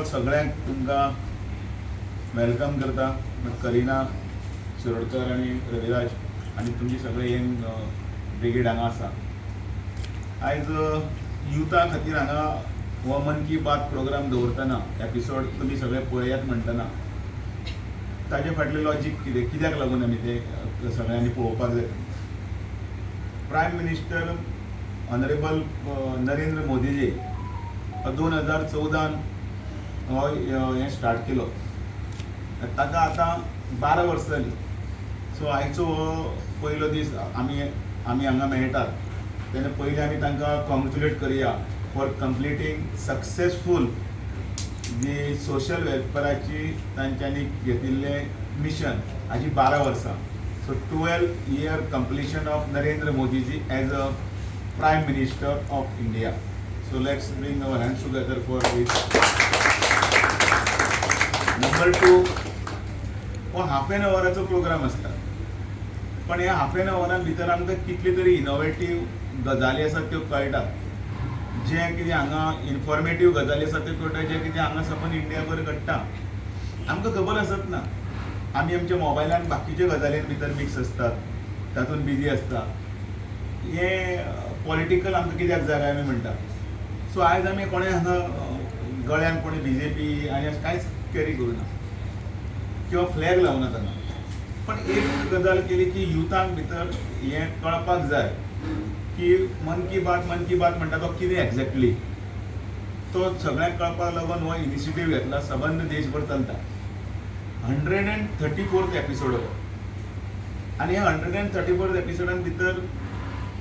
All सगळ्यांक तुमकां welcome करता. करिना शिरोडकर आनी रविराज आनी तुमची सगळे यंग ब्रिगेड हांगा आसा. आयज युथा खातीर हांगा हो मन की बात प्रोग्राम दवरतना, एपिसोड तुमी सगळे पळयात म्हणटना, ताजे फाटलें लॉजीक कितें, कित्याक लागून आमी ते सगळ्यांनी पळोवपाक जाय? प्रायम मिनिस्टर ऑनरेबल नरेंद्र मोदीजी 2014न हो हें स्टार्ट केलो. ताका आतां 12 वर्सां जालीं. सो आयचो हो पयलो दीस आमी हांगा मेळटात तेन्ना पयलीं आमी तांकां कॉंग्रेच्युलेट करया फॉर कंप्लिटींग सक्सेसफूल जी सोशल वेलफेराची तांच्यांनी घेतिल्लें मिशन हाजी 12 वर्सां. So 12 year completion of Narendra Modiji as a Prime Minister of India. So let's bring our hands together for this. Number two, हो हाफ एन अवराचो प्रोग्राम आसता, पण ह्या हाफ एन अवरान भितर आमकां कितले तरी इनोवेटीव गजाली आसात त्यो कळटात. जें कितें हांगा इन्फॉर्मेटीव गजाली आसात त्यो कळटा. जें कितें हांगा सबंद इंडियाभर घडटा, आमकां खबर आसत ना. आमी आमच्या मोबायलान बाकीच्या गजालीं भितर मिक्स आसतात, तातूंत बिजी आसता. हें पॉलिटिकल आमकां कित्याक जाय काय आमी म्हणटा. सो आयज आमी कोणें हांगा गळ्यान कोणी बीजेपी आनी अशें कांयच कॅरी करूना किंवा फ्लॅग लावना तांकां. पण एक गजाल केली की युथांक भितर हें कळपाक जाय की मन की बात, मन की बात म्हणटा तो कितें एक्झॅक्टली, तो सगळ्यांक कळपाक लागून हो इनिशिएटीव घेतला. सबंद देशभर चलता. 134th episode हो आनी ह्या 134th एपिसोडान भितर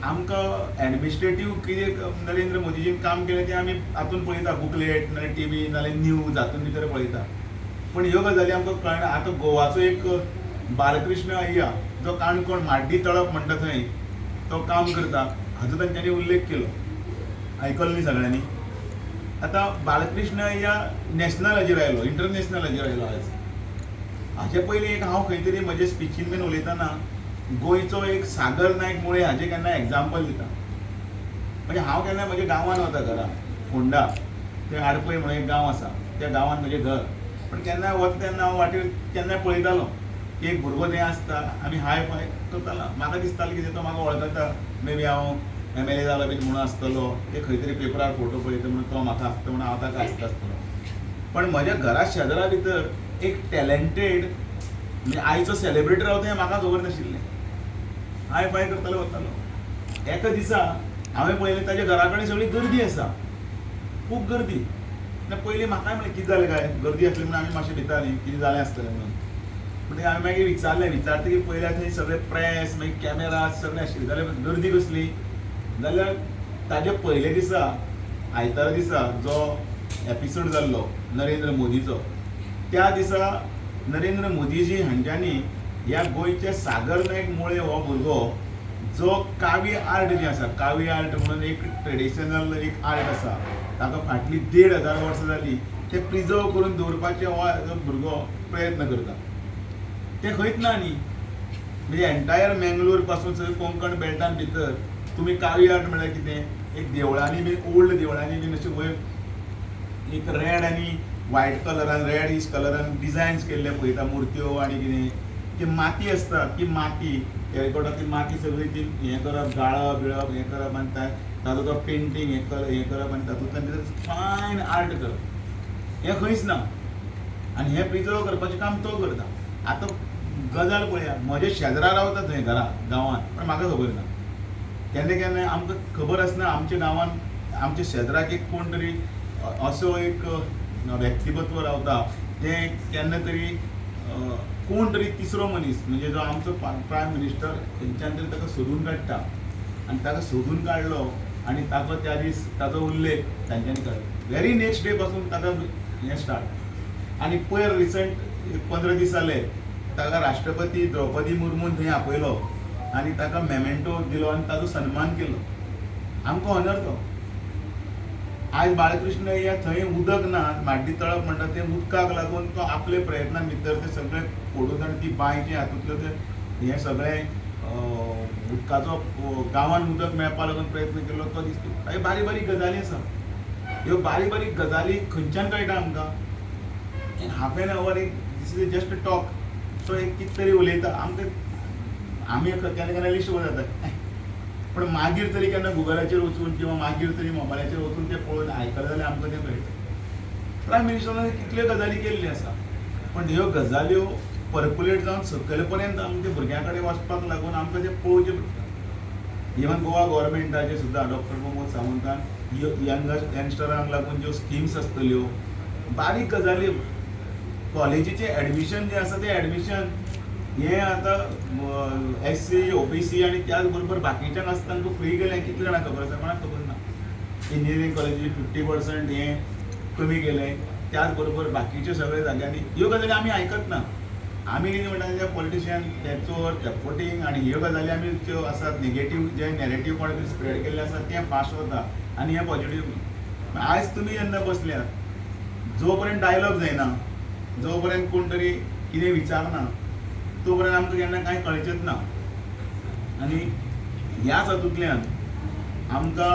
आमकां एडमिनिस्ट्रेटीव कितें नरेंद्र मोदीजीन काम केलें तें आमी हातून पळयता, बुकलेट नाल्यार टिवी नाल्यार न्यूज हातून भितर पळयता. पण ह्यो गजाली आमकां कळना. आतां गोवाचो एक बालकृष्ण अय्या जो काणकोण माड्डी तळप म्हणटा थंय तो काम करता, हाजो तांच्यांनी उल्लेख केलो, आयकलो न्ही सगळ्यांनी? आतां बालकृष्ण अय्या नॅशनल हाजेर आयलो, इंटरनॅशनल हाजेर आयलो आयज. हाजे पयलीं एक हांव खंय तरी म्हजे स्पिचीन बीन उलयतना गोंयचो एक सागर नायक मुळे हाजें केन्ना एग्जाम्पल दिता. म्हणजे हांव केन्ना म्हज्या गांवान वता, घरा फोंडा ते आडपय म्हणून एक गांव आसा, त्या गांवान म्हजें घर. पण केन्नाय वता तेन्ना हांव वाटेर केन्नाय पळयतालो की एक भुरगो थंय आसता. आमी हाय फाय करतालो. म्हाका दिसतालें कितें, तो म्हाका वळखता, मे बी हांव एमएलए जालो बीन म्हणून आसतलो, ते खंय तरी पेपरार फोटो पळयता म्हणून तो म्हाका आसता म्हणून हांव ताका आसता आसतलो. पण म्हज्या घरा शेजरा भितर एक टॅलेंटेड, म्हणजे आयचो सेलिब्रिटी रावता हें म्हाका खबर नाशिल्लें. हाय फाय करतालो, वतालो. एका दिसा हांवें पळयलें, ताच्या घरा कडेन सगळी गर्दी आसा, खूब गर्दी. ना पयलीं म्हाकाय म्हणलें, कितें जालें काय, गर्दी आसली म्हणून आमी मातशें भितालीं, कितें जालें आसतलें म्हणून. पूण हांवें मागीर विचारलें. विचारतकीर पयल्यार थंय सगळे प्रेस, मागीर कॅमेरा सगळे आशिल्ले. जाल्यार गर्दी कसली जाल्यार ताजे पयले दिसा, आयतारा दिसा जो एपिसोड जाल्लो नरेंद्र मोदीचो, त्या दिसा नरेंद्र मोदीजी हांच्यांनी ह्या गोंयच्या सागर नायक मुळे हो भुरगो जो कावी आर्ट जें आसा, कावी आर्ट म्हणून एक ट्रेडिशनल एक आर्ट आसा, ताका फाटलीं 1500 वर्सां जालीं, ते प्रिजर्व करून दवरपाचे हो भुरगो प्रयत्न करता. ते खंयच ना न्ही. म्हणजे एंटायर मेंगलोर पासून सगळे कोंकण बेल्टान भितर तुमी कावी आर्ट म्हळ्यार कितें, एक देवळांनी बीन, ओल्ड देवळांनी बीन अशें वयर एक रेड आनी व्हायट कलरान, रेडिश कलरान डिझायन्स केल्ले पळयता, मुर्त्यो आनी कितें. ती माती आसता, ती माती टेरेकोटा, ती माती सगळी ती हें करप, गाळप बिळप हें करप आनी ताजो तो पेंटींग हें करप आनी तातूंतल्यान भितर फायन आर्ट करप, हें खंयच ना. आनी हें प्रिजर्व करपाचें काम तो करता. आतां गजाल पळया, म्हज्या शेजरा रावता थंय घरा गांवांत, पण म्हाका खबर ना. केन्ना केन्ना आमकां खबर आसना, आमच्या गांवांत आमच्या शेजराक एक कोण तरी असो एक व्यक्तिमत्व रावता. तें केन्ना तरी कोण तरी तिसरो मनीस, म्हणजे जो आमचो प्रायम मिनिस्टर, खंयच्यान तरी ताका सोदून काडटा आनी ताका सोदून काडलो आनी ताका त्या दीस ताचो उल्लेख तांच्यांनी केलो. व्हेरी नेक्स्ट डे पासून ताका हें स्टार्ट. आनी पयर रिसंट 15 दीस जाले, ताका राष्ट्रपती द्रौपदी मुर्मून थंय आपयलो आनी ताका मेमेंटो दिलो आनी ताजो सन्मान केलो. आमकां ऑनर तो. आयज बाळकृष्ण अय्या थंय उदक ना, माड्डी तळप म्हणटा तें उदकाक लागून तो आपले प्रयत्नान भितर ते सगळें फोडून आनी ती बांयचे हातूंतल्यो ते हें सगळें उदकाचो, गांवान उदक मेळपा लागून प्रयत्न केल्लो तो दिसता. बारीक बारीक गजाली आसा. ह्यो बारीक बारीक गजाली खंयच्यान कळटा आमकां? In half an hour एक, this is just a talk, so एक कितें तरी उलयता आमकां, आमी केन्ना केन्ना लिस्ट जाता, पण मागीर तरी केन्ना गुगलाचेर वचून किंवा मागीर तरी मोबायलाचेर वचून ते पळोवन आयकलें जाल्यार आमकां तें कळटा. प्रायम मिनिस्टरान कितल्यो गजाली केल्ल्यो आसा, पण ह्यो गजाल्यो पर्कुलेट जावन सकयल पर्यंत आमच्या भुरग्यां कडेन वचपाक लागून आमकां तें पळोवचें पडटा. इवन गोवा गव्हर्मेंटाचे सुद्दां डॉक्टर प्रमोद सावंतान यंगस्टरांक लागून ज्यो स्किम्स आसतल्यो, बारीक गजाली, कॉलेजीचें एडमिशन जें आसा तें एडमिशन हें आतां एससी, ओबीसी आनी त्याच बरोबर बाकीच्यांक आसा तांकां फ्री केलें. कितले जाणांक खबर आसा? कोणाक खबर ना. इंजिनियरींग कॉलेजी 50% हें कमी केलें. त्याच बरोबर बाकीच्या सगळ्या जाग्यांनी ह्यो गजाली आमी आयकत ना. आमी कितें म्हणटा, ते पॉलिटिशियन, ते चोर, ते फोटींग आनी ह्यो गजाली आमी ज्यो आसात नेगेटीव, जे नॅरेटीव कोणें तरी स्प्रेड केल्ले आसा तें फास्ट वता आनी हें पॉजिटीव. आयज तुमी जेन्ना बसल्यात, जो पर्यंत डायलॉग जायना, जो पर्यंत कोण तरी कितें विचारना, तो पर्यंत आमकां केन्ना कांय कळचेंच ना. आनी ह्याच हातूंतल्यान आमकां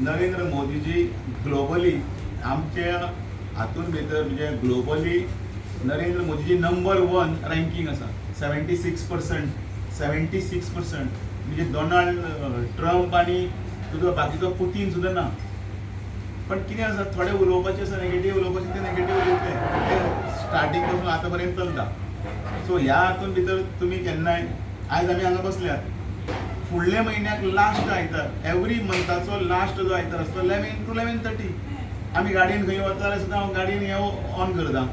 नरेंद्र मोदीजी ग्लोबली आमच्या हातून भितर, म्हणजे ग्लोबली नरेंद्र मोदीजी नंबर वन रँकींग आसा, 76%, 76%. म्हणजे डोनाल्ड ट्रम्प आनी तुजो बाकीचो पुतीन सुद्दां ना. पण कितें आसा, थोडे उलोवपाचें आसा, नेगेटीव उलोवपाचें, ते नेगेटीव उलयतले. ते स्टार्टींग पासून आतां पर्यंत चलता. सो ह्या हातून भितर तुमी केन्नाय, आयज आमी हांगा बसल्यात, फुडल्या म्हयन्याक लास्ट आयतार, एवरी मंथाचो लास्ट जो आयतार आसता, 11 to 11:30, आमी गाडयेन खंय वता जाल्यार सुद्दां हांव गाडयेन हे ऑन करता,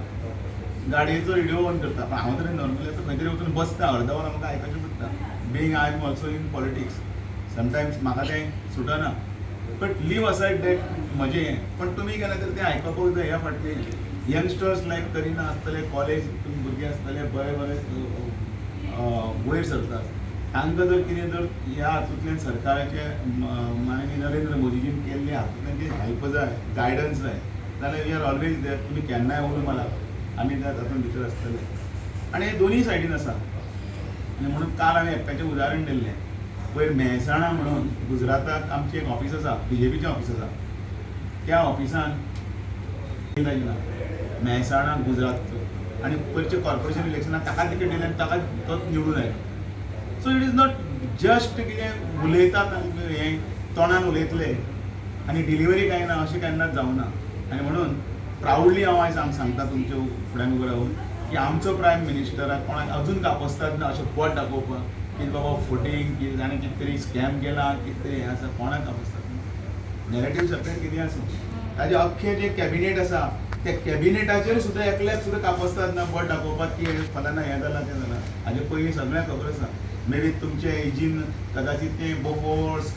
गाडयेचो रेडिओ ऑन करता. पण हांव तरी नॉर्मली आतां खंय तरी वचून बसता, अर्द वर म्हाका आयकचें पडटा. Being I am also in politics, sometimes म्हाका तें सुटना, बट लीव असायड that म्हजें हें. पण तुमी केन्ना तरी तें आयकपाक जाय. ह्या फाटली यंगस्टर्स लायक करिना आसतले, कॉलेज तुमी भुरगे आसतले, बरे बरे वयर सरतात, तांकां जर कितें जर ह्या हातूंतल्यान सरकाराचे माननीय नरेंद्र मोदीजीन केल्ले हातूंतल्यान कितें हेल्प जाय, गायडन्स जाय जाल्यार we are always there. तुमी केन्नाय उलो मारा, आमी त्या तातूंत भितर आसतले. आनी हे दोनूय सायडीन आसा. आनी म्हणून काल हांवें एकट्याचें उदाहरण दिल्लें. पयर मेहसाणा म्हणून गुजराताक आमचें एक ऑफीस आसा, बीजेपीचें ऑफीस आसा. त्या ऑफिसान ना मेहसाणा गुजरातचो आनी पयरचे कॉर्पोरेशन इलेक्शनाक ताका तिकेट दिलें आनी ताका तो निवडून आयलो. So it is not just कितें उलयतात आनी हें तोंडान उलयतले आनी डिलिव्हरी कांय ना, अशें केन्नाच जावना. आनी म्हणून प्रावडली हांव आयज सांगता तुमच्या फुड्यान उबो रावन की आमचो प्रायम मिनिस्टराक कोणाक अजून कापस्ताद ना अशें बोट दाखोवपाक की बाबा फोटींग, की ताणें कितें तरी स्कॅम केला, कितें तरी हें आसा. कोणाक कापस्ताद ना. नॅरेटीव सेपरेट कितें आसूं, ताजें अख्खें जें कॅबिनेट आसा, त्या कॅबिनेटाचेर सुद्दां एकल्याक सुद्दां कापस्ताद ना बोट दाखोवपाक की फलाना हें जालां, तें जालां. हाजे पयलीं सगळ्यांक खबर आसा. मे बी तुमचे एजीन कदाचित तें बोफोर्स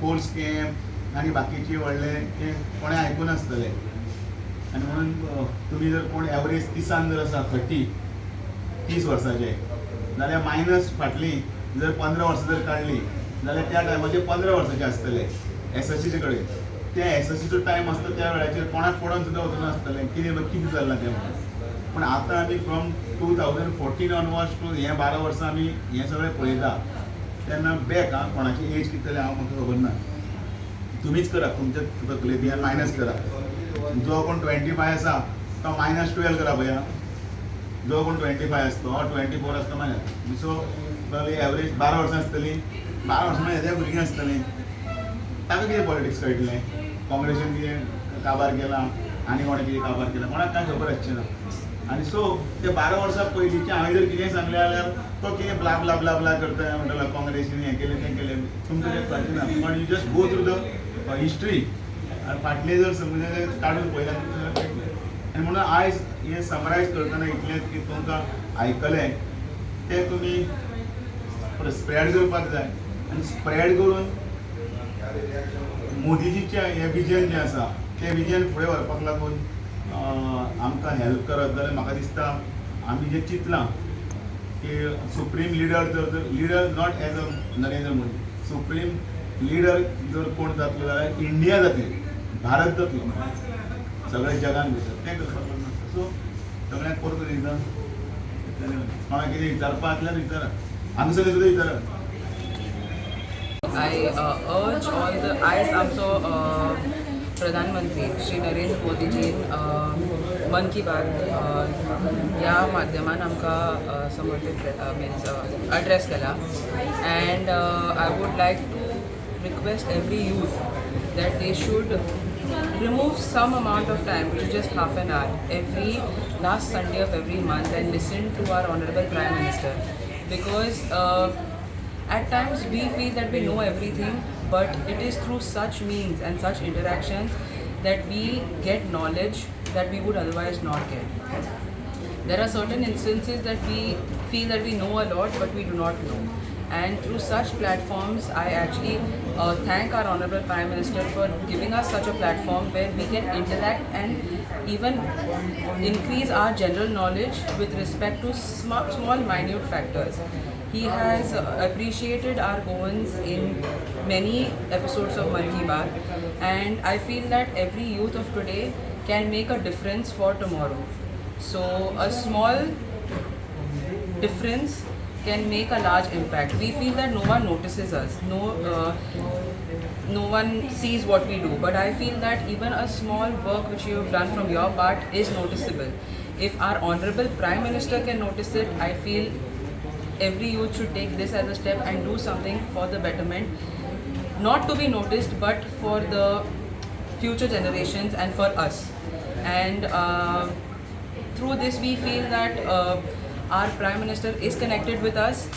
कोल स्कॅम आनी बाकीचे व्हडले ते कोणें आयकूं नासतलें. आनी म्हणून तुमी जर कोण एवरेज तिसान जर आसा, 30, 30 वर्साचे जाल्यार मायनस फाटलीं जर 15 वर्सां जर काडलीं जाल्यार त्या टायमाचेर 15 वर्साचे आसतले एसएससीचे कडेन. त्या एसएससीचो टायम आसता, त्या वेळाचेर कोणाक पडोन सुद्दां वचून नासतलें कितें कितें चल्लां तें म्हणून. पूण आतां आमी from 2014 onwards to हें 12 वर्सां आमी हें सगळें पळयता तेन्ना बॅक आं, कोणाची एज कितली हांव म्हाका खबर ना, तुमीच करा तुमच्या तकलेंतल्यान मायनस करा. जो कोण 25 आसा तो मायनस 12 करा पळया. जो कोण 25 आसतो, 24 आसतो, मायनस, सो एवरेज 12 वर्सां आसतलीं. 12 वर्सां म्हळ्यार येद्या भुरगीं आसतलीं, ताका कितें पॉलिटिक्स कळटलें? काँग्रेसीन कितें काबार केला आनी कोणें कितें काबार केला, कोणाक कांय खबर आसचें ना. आनी सो ते 12 वर्सां पयलींचें हांवें जर कितेंय सांगलें जाल्यार तो कितें ब्ला ब्ला ब्ला ब्ला करता म्हणटलो, काँग्रेसीन हें केलें, तें केलें, तुमकां तें कळचें ना. पण you just go through the history आनी फाटलें जर समज काडून पळयल्यार तुमकां कळटलें. आनी म्हणून आयज हें समरायज करतना इतलेंच की तुमकां आयकलें तें तुमी स्प्रेड करपाक जाय आनी स्प्रेड करून मोदीजीचें हें विजन जें आसा तें विजन फुडें व्हरपाक लागून आमकां हेल्प करत जाल्यार म्हाका दिसता आमी जें चिंतलां की सुप्रीम लिडर जर leader, not as a Narendra Modi, supreme leader जर कोण जातलो जाल्यार इंडिया जातली, भारत जातलो सगळ्या जगान भितर, तें करपाक लागून. सो सगळ्यांक परतून एकदां कोणाक कितें विचारपा आसल्यार विचारा, हांगासर सुद्दां विचारा. I urge all the, आयज आमचो प्रधानमंत्री श्री नरेंद्र मोदीजीन मन की बात ह्या माध्यमान आमकां समर्पीत मिन्स एड्रेस केला and I would like to request every youth that they should remove some amount of time, which is just half an hour, every last Sunday of every month and listen to our Honorable Prime Minister. Because at times we feel that we know everything, but it is through such means and such interactions that we get knowledge that we would otherwise not get. There are certain instances that we feel that we know a lot, but we do not know. And through such platforms, I actually thank our Honorable Prime Minister for giving us such a platform where we can interact and even increase our general knowledge with respect to small, minute factors. He has appreciated our Goans in many episodes of Man Ki Baat, and I feel that every youth of today can make a difference for tomorrow. So a small difference can make a large impact. We feel that no one notices us, no one sees what we do. But I feel that even a small work which you have done from your part is noticeable. If our Honorable Prime Minister can notice it, I feel every youth should take this as a step and do something for the betterment, not to be noticed, but for the future generations and for us. And through this we feel that our Prime Minister is connected with us.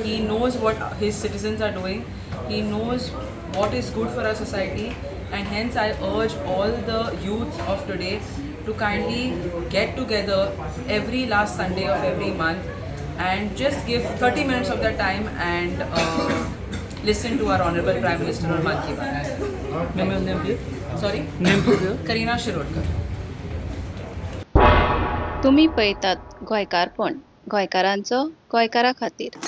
He knows what his citizens are doing. He knows what is good for our society, and hence I urge all the youth of today to kindly get together every last Sunday of every month and just give 30 minutes of their time and listen to our Honorable Prime Minister on Man Ki Baat. Ma'am, your name please? Sorry? Name please. Kareena Shirodkar. तुमी पळयतात गोंयकारपण, गोंयकारांचो गोंयकारा खातीर.